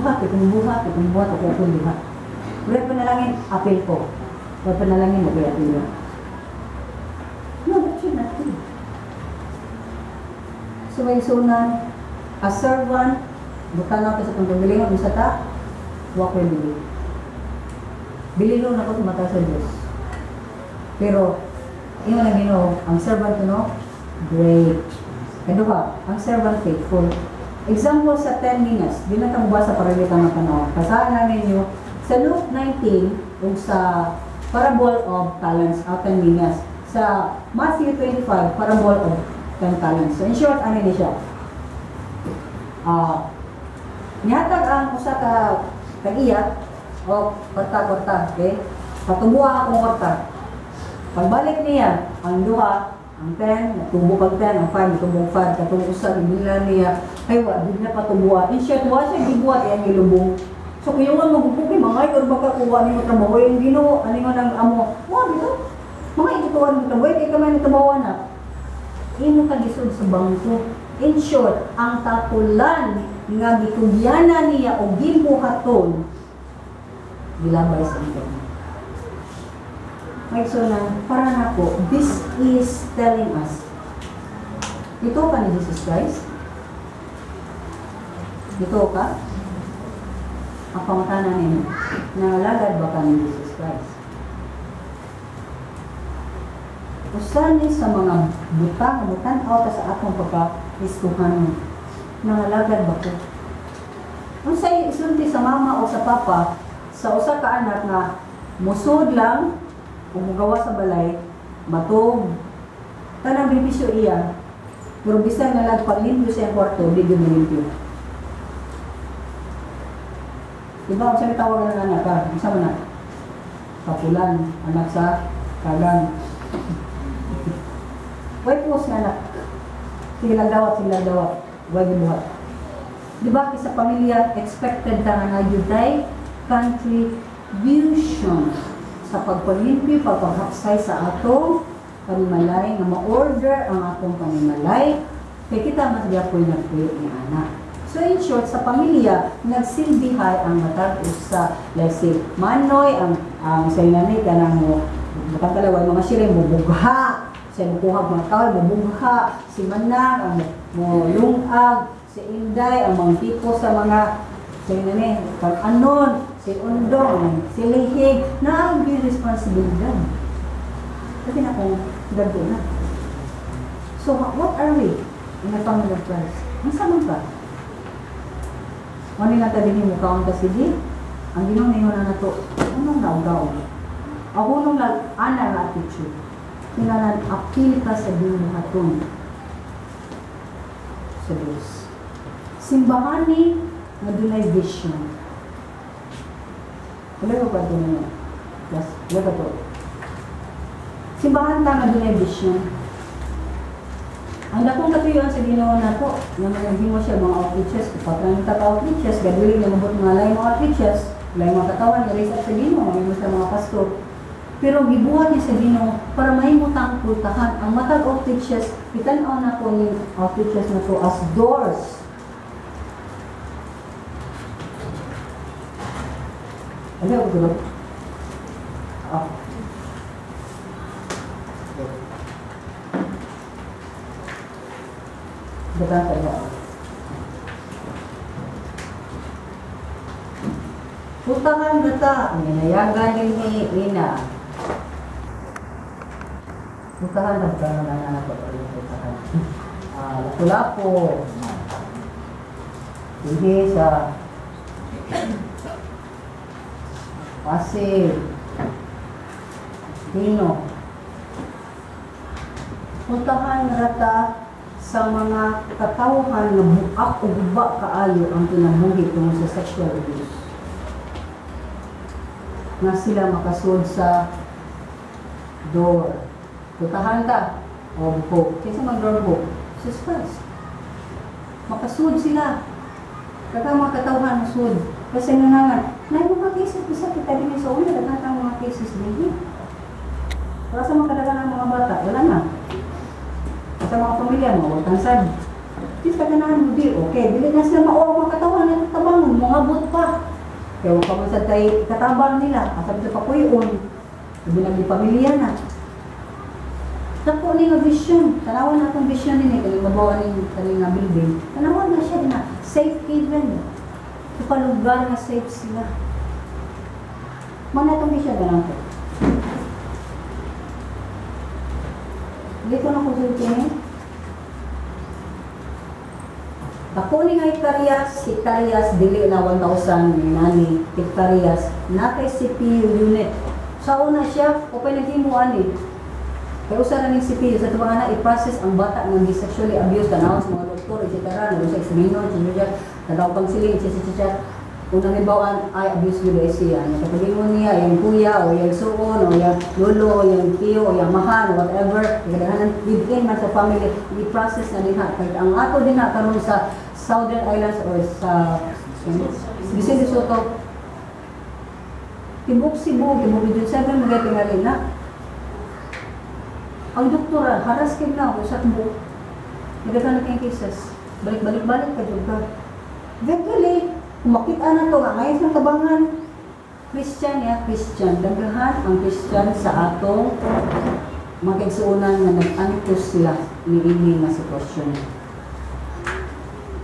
Buhat, akong buhat, akong buhat, ako akong buhat. Wala panalangin, apil ko. Wala panalangin, okay, apil ko. No, that should not be. So, may sunan, a servant, butan nato sa itong pagalingon, isa ta, wa ko'y bili. Bilino na ko sa mata sa Diyos. Pero, ingon ang Ginoo, ang servant no, great. Kaduha, ang servant faithful. Example sa 10 minas, di na ta sa para kita matanaw. Basahan na ninyo sa Luke 19 ug sa parable of talents, 10 minas. Sa Matthew 25, parable of 10 talents. So in short, ano ni siya? Nihatag ang usa ka tag-iya o kwarta-kwarta, okay? Patubuha akong kwarta. Pagbalik niya, ang duha, ang 10, natubo kag 10, ang 5, natubo 5, katong usa, gibilan niya, ay wa, di na patubuha. In short, wa siya gibuhat, iyang gilubong. So, kuyungan magupuki, mga or baka kuha ni mo trabaho, yung Ginoo, ano nga ng amo, wa, dito, mga itutuan mo trabaho, kay kamay ni trabaho na. Imo ka gisud sa bangko. In short, ang tapulan nga gitugyanan niya o gibuhaton, gilabay sa internet. May so na, para nako, this is telling us, ito ka ni Jesus Christ? Ito ka? Ang pangutana ninyo, nangalagad ba ka ni Jesus Christ? Usa ni sa mga butang, mutan-aw ta sa atong pagka-Kristohanon. Nangalagad ba ko? Unsay isulti sa mama o sa papa sa usa ka anak nga musod lang ug mugawa sa balay, matog, tanang benepisyo iya, pero bisan na lang paglimpyo sa iyang kwarto, di gyud malimpyo? Diba, unsa may tawag ng anak ka? Unsa man na? Kapulan, anak sa kagang. Way post nga anak. Sige lang dawat, sige lang dawat. Way gibuhat. Di ba, sa pamilya, expected ka nga na tay contribution sa pagpalimpyo, pagpaghapsay sa atong panimalay, nga ma-order ang atong panimalay, kay kita mas gyapoy nagpuyo ni anak. So in short, sa pamilya, nagsilbihay ang matag usa. Let's say, manoy, ang sa inani, kanang mo, bukang talaway, mga siring, mubugha, sa mukuha mga kahoy, mubugha, si Manang, ang mo lungag, si Inday, ang mga tipo sa mga sa inani, pag anon, si Undong, si Lihig, na ang responsibilidad. Kasi na kung gago na. So, what are we in the family of Christ? Unsa man ka? Wala lang tabi mo kaon ka sige. Ang Ginoo ningon na nato, unong naugaw. Ako nung ana nga attitude. Kinahanglan apil ka sa binuhaton sa Diyos. Simbahan ni nga dunay vision. Wala ko pa ito na. Yes, wala ka to. Simbahan ta nga dunay vision. Ang dakong katuyuan sa Ginoo nato, nga maghimo siya mga outreaches, upat ra ka outreaches, God willing nga mabot mga lain mga outreaches, lain mga katawan nga raise up sa Ginoo, mahimo sa mga pastor. Pero gibuhat niya sa Ginoo para mahimo tang pultahan ang matag outreaches, gitan-aw nako ning outreaches na to as doors. Ano ko gulog? Ah. Bukan sa iba. Putahan na ta, minayagan ni Ina. Putahan na ba na na na putahan. Ah, lapu-lapu. Hindi sa Pasig. Tino. Putahan rata sa mga katawhan nga buak o guba kaayo ang kinabuhi tungod sa sexual abuse. Nga sila makasud sa door. Putahan ta o hope. Kinsa man door hope? Jesus Christ. Makasud sila. Kata mga katawhan masud. Kasi nanangan, na mga cases bisa kita din sa una, daghan ang mga cases din. Para sa mga kadaghan ng mga bata, wala na. Sa mga pamilya mo, wala sad. Di sa ganahan mo di, okay. Dili na sila mao ang mga katawan na tabangon, mga but pa. Kaya huwag ka man sa tay katabang nila, kasab sa pakuyon. Sabi nang pamilya na. Dako ni nga vision. Tanawan na atong vision nini kani mabawa ning kani nga building. Tanawan na siya na safe haven. Sa lugar nga safe sila. Mo na atong vision na ko. Dito na ko sulti. Dako ni nga hektaryas, hektaryas dili na 1,000 ni nani hektaryas na kay CPU unit. Sa una siya, upay naghimo ani. Kaya usa na ning CPU sa tuwang na i-process ang bata nga gi-sexually abused tanawon sa mga doktor, etc. Nag sa examiner, etc. Tanaw counseling, etc. etc. Unang hibawan ay abuse gyud ay siya. Kapag ingon niya, iyang kuya, o iyang suon, o iyang lolo, o iyang tiyo, o iyang mahan, o whatever, kaganahan within man sa family, i-process na dinha. Kaya ang ato dinha karon sa Southern Islands or sa Vicente Soto, tibok Cebu, tibok Region 7, mga tingali na. Ang doktora, haras kay na ako sa tibok. Nagkakaroon na kayong cases. Balik-balik-balik ka jud ka. Eventually, kung makita na to, nga ngayon sa tabangan, Christian ya, Christian. Daghan ang Christian sa atong mga nga nag-antos sila niini nga sitwasyon.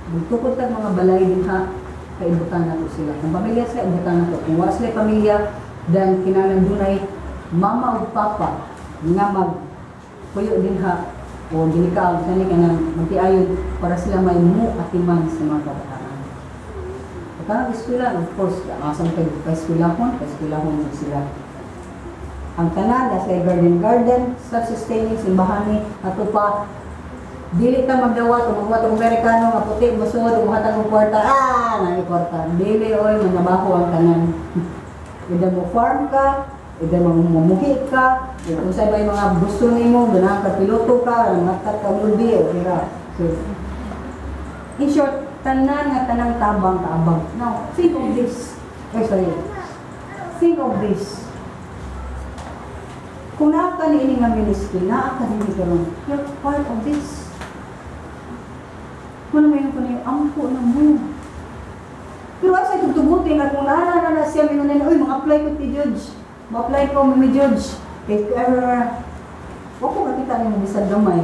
Magtukod tag mga balay dinha, kaibutan na to sila. Kung pamilya sila, ibutan na to. Kung wala sila pamilya, then kinahanglan dunay mama o papa nga mag puyo dinha o dili ka og kani kanang magtiayon para sila may mo atiman sa mga kabataan. Pagka eskwela, of course, asang kay eskwelahon, eskwelahon jud sila. Ang tanan na sa garden garden, self-sustaining simbahan ni ato pa dili ta magdawat kung magwat og Amerikano nga puti mosuod ug mohatag og kwarta, ah, naay kwarta. Dili oy, manabaho ang tanan. Either mo farm ka, either mo mamuhi ka, kung sa ba yung mga gusto nimo, ganahan ka piloto ka, matat ka lubi, okay ra. So, in short, tanan nga tanang tabang kaabang. Now, think of this. Ay, sorry. Think of this. Kung naa ka niini nga ministry, naa ka dinhi karon, you're part of this. Kung may ko na yung ampo na mo. Pero asa tugtugutin nga kung naa na na siya mingon na, "Uy, mga-apply ko ti judge. Ma-apply ko mi judge." Kay ever wa ko makita nimo bisag gamay.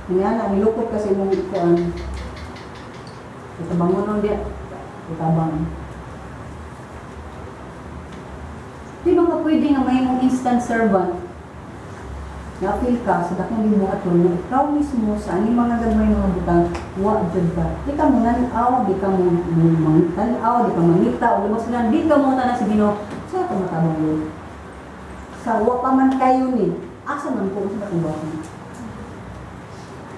Nga na nilukot kasi imong kuan. Itabangonon diya. Itabang. Di ba ka pwede nga may mong instant servant? Na-feel ka sa dakong gibuhaton nga ikaw mismo sa ani mga gamay mga butang wa jud ka. Di ka mo nan-aw, di ka mo tan-aw, di ka mangita o lumos na, di ka mo tanan sa Ginoo. Sa ka matabang yun? Sa wa pa man kayo ni, asa man ko sa akong bakon?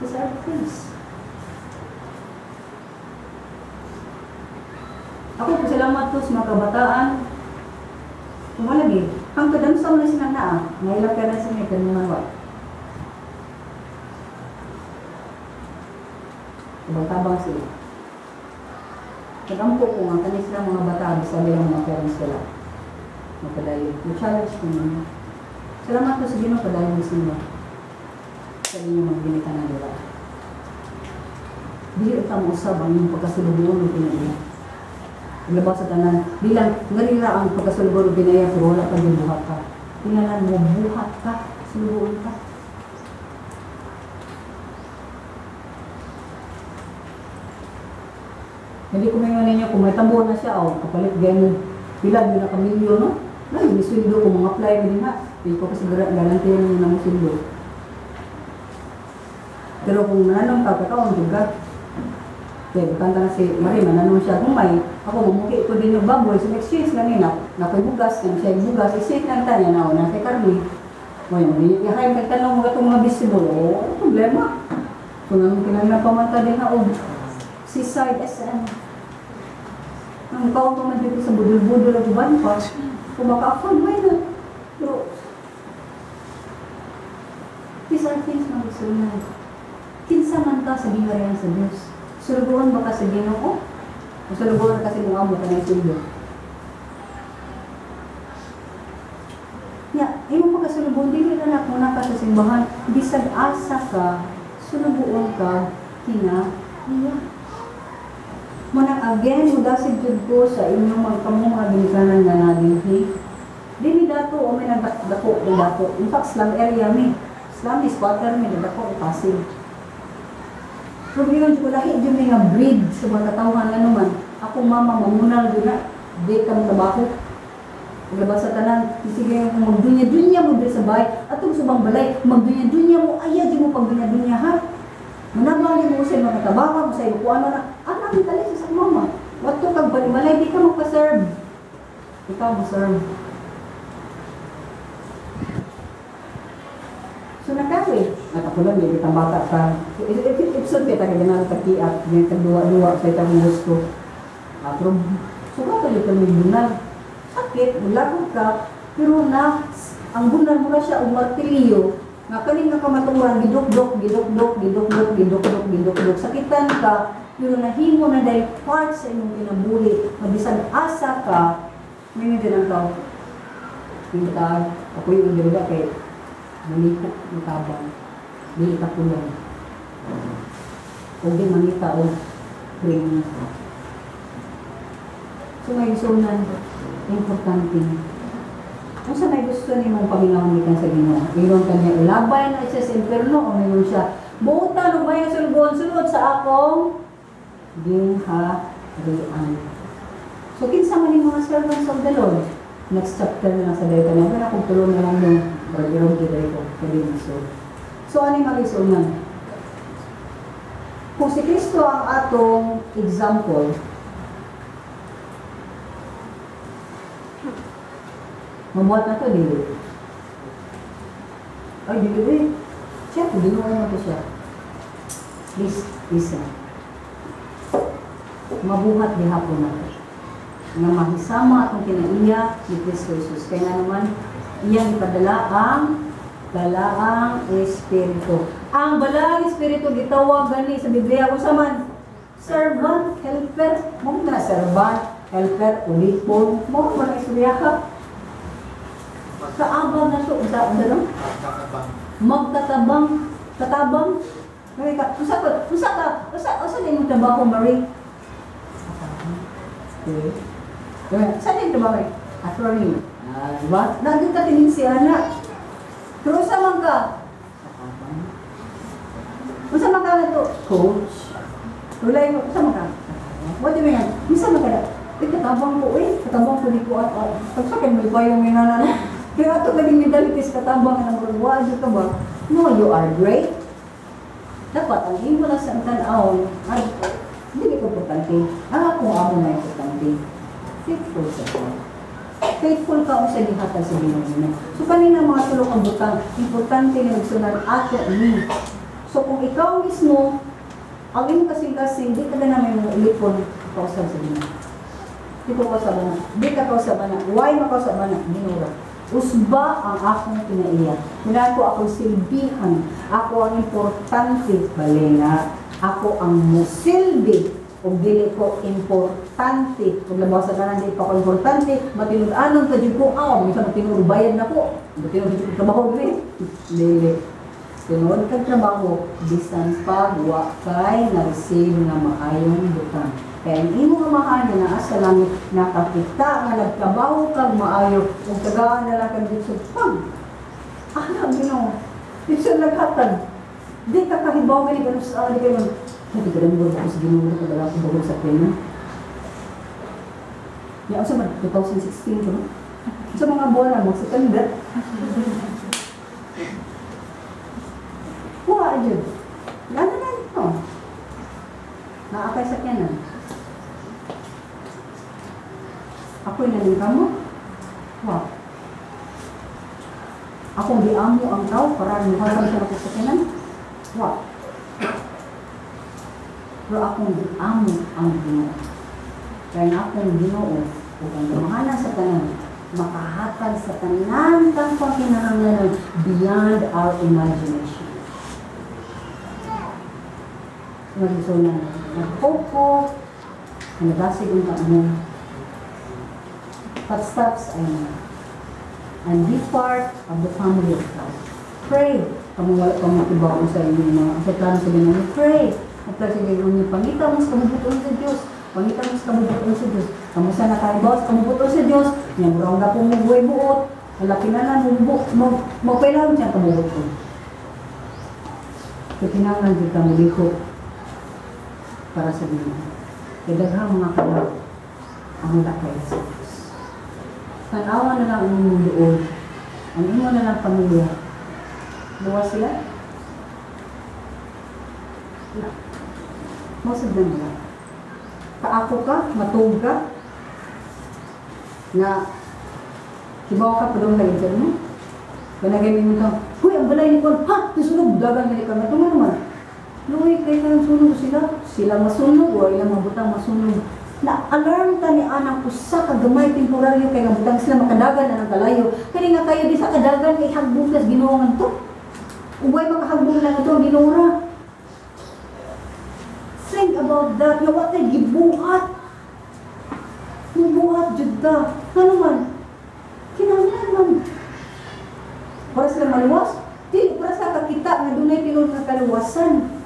These are things. Ako po salamat to sa mga kabataan. Kung wala lagi, hangtod ang sa na sila naa, ngayon parents niya kanungan wa. Tabang-tabang sila. Nagampo ko nga, kani sila mga bata, bisag ilang mga parents sila. Magpadayon. May challenge ko ninyo. Salamat po sa Ginoo, padayon sila. Sa inyo magginita na diba. Dili ta mo usab ang inyong pagkasulubon ng Pinaya. Paglabas sa tanan, bilang ngarira ang pagkasulubon ng Pinaya, pero wala pa din buhat ka. Kinahanglan mo buhat ka, sulubuon ka. Hindi ko may ninyo, kung may tambo na siya, o kapalit ganyan, pila yun na kamilyo, no? Ay, may sweldo kung mga apply mo din ha. Hindi ko kasi garantiyan mo na mo sweldo. Pero kung nanong ka, kakaon juga. Kaya butang na si Marie, mananong siya kung may, ako mamuki ko din yung baboy, so exchange lang yun, nakoy bugas, nang siya bugas, exchange lang tayo, na na kay Carmi. Ngayon, ihain kag tanong mga itong mga visible, oh, ano problema? Kung anong kinahanglan pa man ta din na, oh, seaside SM. Ang kaon pa man dito sa budol-budol at uban pa, kung maka-afford, why not? Pero, these are things na gusto na. Kinsa man ka sa gingharian sa Diyos. Sulubuan ba ka sa Ginoo? O sulubuan ka sa imong amo kanang sweldo? Ya, imong pagkasulubuon dili na na kung ka sa simbahan, bisag asa ka, sulubuon ka kina Iya. Manang again, mudasig jud ko sa inyong mga kamo mga ginikanan nga nadinhi. Di mi dato o may nagdako di dato. In fact, slum area mi. Slum is squatter mi, dako Pasig. Pero yun, ko lahi jud mi nga breed sa mga katawhan nga naman. Ako mama mamunal jud na di kami trabaho. Paglabas sa tanan, sige kung magdunya-dunya mo diri sa bahay, atong subang balay, magdunya-dunya mo, ayaw di mo pagdunya-dunya, ha. Manabang mo sa mga trabaho, mo sa iyo ano na, anak ni tali sa mama. Wato kag balimalay, di ka magpa-serve. Ikaw mo serve. So nakawi, at ako lang, hindi kitang bata pa. Episode kita, kaya ganang takiat, ganyan tagduwa-duwa sa itang gusto. Ah, pero suka ka dito may bunal. Sakit, mulagot ka, pero na, ang bunal mo na siya, og martilyo, nga kaning nga kamatuoran, gidukdok, gidukdok, gidukdok, gidukdok, gidukdok, sakitan ka, pero nahimo na dahil part sa imong kinabuhi, nga bisan asa ka, may din ang tao. Pinta, ako yung dira kay manikok ng tabang, dili ka kulang. O di mangita og praying. So may sunan, importante. Kung sa may gusto ni mong paminawon gikan sa Ginoo, ingon kanya ilabay na siya sa impierno o mingon siya, "Buotan og may sulbon sulod sa akong gingharian." So kinsa man yung mga servants of the Lord? Next chapter na lang sa dayta na. Pero kung tulong na lang yung rag-irog dito ko. Kaya so. So ano yung magisunan? Kung si Kristo ang atong example, mabuhat na to, dili. Ay, dili eh. Siya, Ginoo mo to siya. Please, listen. Mabuhat gihapon na to. Nga mahisama atong kinaiya ni Kristo Jesus. Kaya nga naman, iyang ipadala ang Balaang Espiritu. Ang Balaang Espiritu gitawag gani sa Biblia kung sa man servant, helper, mo na servant, helper, ulipon, mo man istorya ka. Kaabang na to, unsa unsa no? Magkakabang. Magtatabang, katabang. Marie ka, unsa ka, unsa ka, unsa unsa ni imong trabaho, Marie? Katabang. Okay. Saan yung trabaho eh? Attorney. Ah, di ba? Nandun ka tingin si anak. Pero unsa man ka? Katabang. Unsa man ka na to? Coach. Tulay mo, unsa man ka? Katabang. What do you mean? Unsa man ka na? Eh, katabang ko eh. Katabang ko di ko at at. Pag sa akin, may payong may nanano. Kaya ato naging mentalities katabang ng wa ka ba? No, you are great. Dapat ang imo lang sa tan-awon ay hindi ko importante. Ang akong amo na importante. Faithful sa God. Faithful ka o sa gihatag sa Ginoo. So kanina mga tulo ka butang, importante nga nagsunan ato ni. So kung ikaw mismo ang imong kasing-kasing di ka na may mga ulipon kausab sa Ginoo. Di ko kausab na. Di ka kausab na. Why makausab na? Ginoo. Usba ang akong kinaiya. Muna ko akong silbihan. Ako ang importante. Bali nga. Ako ang musilbi. Ug dili ko importante. Kung labaw sa tanan, di pa ko importante. Matinud-anon ka jud ko. Aw, minsan matinud bayad na ko. Matinud jud ko trabaho diri. Dili. Tinuod kag trabaho, bisan pa wa kay na-receive nga maayong butang. Kaya ang imong Amahan nga naa sa langit nakakita nga nagtrabaho kag maayo ug tagaan na lang kag dito pag anak Ginoo. Dito naghatag. Di ka kahibaw gani ganun sa di kayo. Hindi ka lang ko sa Ginoo kadala ko bagong sa pena. Ya, unsa man 2016 ko, no? Sa mga buwan na mo September. Wa jud. Lalo na ito. Naakay sa kanan. Ako'y naning kamo. Wa. Akong giamo ang tao para muhatag siya ako sa kanan. Wa. Pero akong giamo ang Ginoo. Kaya nga akong Ginoo ug ang gamahanan sa tanan makahatag sa tanan kang pangkinahanglanon beyond our imagination. So na nag-hope ko, nabasig ang mo. Footsteps ay na. And be part of the family of God. Pray. Kamo wala pa mo sa inyong mga sa plano sa Ginoo. Pray. At kasi gayon, pangita mo sa kabubut-on sa Diyos. Pangita mo sa kabubut-on sa Diyos. Kamusta na kayo, boss? Kabubut-on sa Diyos. Nya murang na pong mubuhay buot. Wala kinala mo, mo, mo, kailangan siyang kabubut-on. So, kinahanglan jud ka molihok para sa Ginoo. Kay daghang mga kalag ang wala kay sa Diyos. Tanawa na lang ang imong duol, ang imo na lang pamilya. Luwas sila? Wala. Mao sad na nila. Kaako ka, matuog ka, na kibaw ka padung ka interno. Kanagay mo ka, "Huy, ang balay ni Juan, ha, nasunog," dagan gali ka, matungan naman. Luwi kay kanang sunog sila, sila masunog, o ilang mabutang masunog. Na alarm ta ni anang usa ka gamay temporaryo kay nga butang sila makadagan na ng kalayo. Kani nga kayo di sa kadagan kay hagbong kas Ginoo ngadto. Uway makahagbong lang ito ang Ginoo ra. Think about that. Nga wa tay gibuhat. Mubuhat jud ta. Ngano man? Kinahanglan man. Para sila maluwas? Di, para sa kakita nga dunay tinuod nga kaluwasan.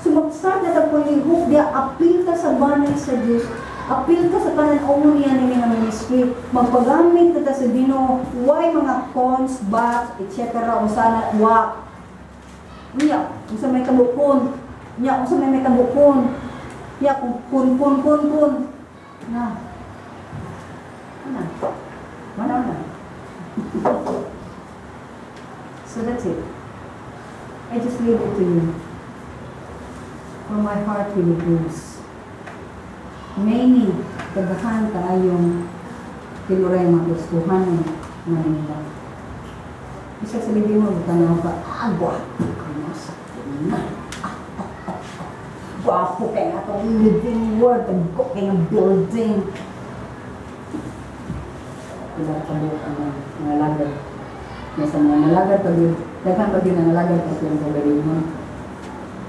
So mag-start na ta hope diya, apil ka sa banay sa Dios. Apil ka sa tanan-awon niya ni nga ministry. Magpagamit na ta sa Ginoo, why mga cons, buts, etc. Unsa na wa. Nya, unsa may kabukon. Nya, unsa may kabukon. Nya, kung kun kun kun kun. Na. Ana. Wala na. So that's it. I just leave it to you. For my heart really grieves. Many, daghan kaayong tinuray mga Kristohanon nga nila. Isa sa libi mo, tanaw ka, "Ah, gwapo ka mo sa na. Ah, ah, ah, ah. Gwapo kay nga itong Living Word, dagko kay nga building." Pila ka buok ang mga lagad. Nga sa mga nalagad pag daghan pag na nalagad pa silang kagalingon.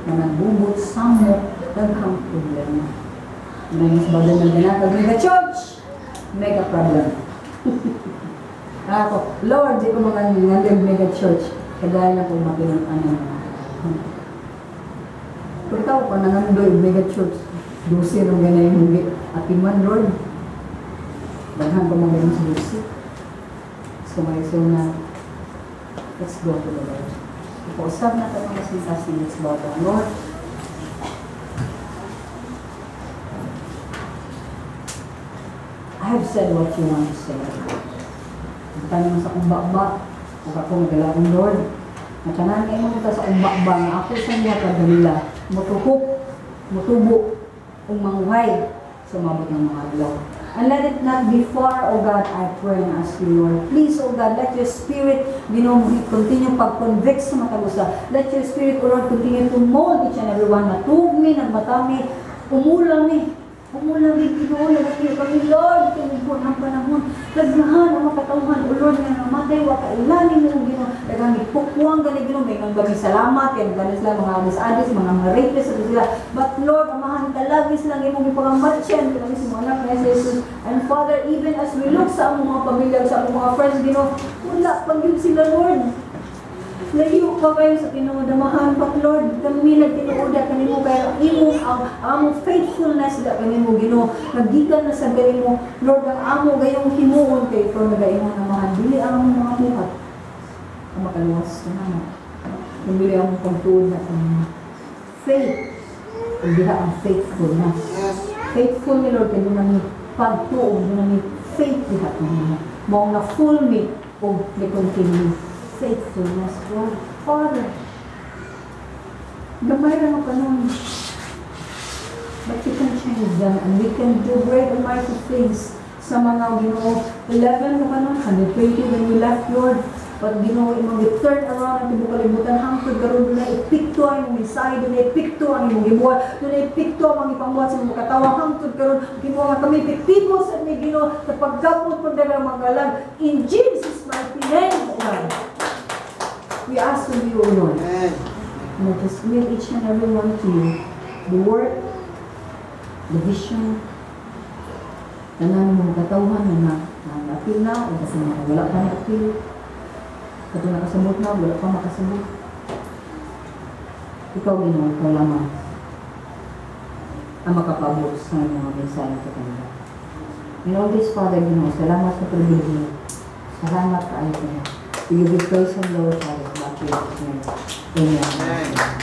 Nga nagbubot, samok, daghang problema. Ngayon sa bagay ng ganatag, mega church, mega problem. Ako, "Lord, di ko mga ngandog mega church. Kagaya lang kung matinong-anan." Pero ikaw, kung nangandoy mega church, 12 nung ganay yung atiman, Lord. Daghan pa mga ganun sa 12. So, may so na, let's go to the Lord. Ipausap na tayo mga kasing, let's bow down. Lord, I have said what you want to say. Tanong sa akong baba, ug ako magalaong, Lord, nga tanan nga imong sa akong baba nga ako sa niya kaganila, motuhok, motubo, ug manguhay sa mabot ng mga adlaw. And let it not be far, O God, I pray and ask you, Lord. Please, O God, let your Spirit, continue pag-convict sa matag usa. Let your Spirit, O Lord, continue to mold each and every one. Matug mi, nagmatami, umulang mi. Umulang mi, Ginoo, nagatiyo kami, Lord, tungkol ang panahon. Daghan ang makatawhan, O Lord, nga namatay, wa kailanin mo, Ginoo. Daghang ipukwang gani, Ginoo, may nga kami salamat, yan, gani sila, mga adis-adis, mga rapist, ano sila. But Lord, Amahan, kalagis lang imong ipangamatyan, kami sa mga anak ni Jesus. And Father, even as we look sa among mga pamilya, sa among mga friends, Ginoo, wala pa gyud sila, Lord. Layo pa kayo sa tinuod, Amahan, but Lord, kami nagtinuod kanimo kay imo ang among faithfulness da kanimo, Ginoo. Nagikan na sa kanimo, Lord, ang amo gayong himuon kay ikaw nagaingon, Amahan, dili ang among mga buhat ang makaluwas kanamo. Kung dili ang pagtuod na kanimo. Faith, ug diha ang faithfulness. Faithful ni Lord kay duna mi pagtuo, duna mi faith diha kanimo. Mao nga full mi ug ni continue faithfulness, Lord. Father, gamay ra nga kanon. But you can change them and we can do great and mighty things sa mga Ginoo. 11 ka kanon, 120 when we left, Lord. But Ginoo, imong turn around ang tibuok kalibutan hangtod karon dunay epekto ang imong mensahe, dunay epekto ang imong gibuhat, dunay epekto ang mga ipangbuhat sa imong katawa hangtod karon. Ginoo, nga kami epektibo sa ni Ginoo sa paggamot pagdagang mga kalag in Jesus' mighty name, O God. We ask of you, O Lord. Amen. Let us commit each and every one to you. The work, the vision, tanan mo katawhan na na na-appeal na o kasi mga wala pa na-appeal. Kato nakasabot na, wala pa makasabot. Ikaw, Ginoo, ikaw lamang ang makapabot sa mga mensahe sa kanila. In all this, Father, Ginoo, salamat sa pribilehiyo. Salamat kaayo, Ginoo. We give you praise and glory, Father, back to you this morning. Amen. Amen.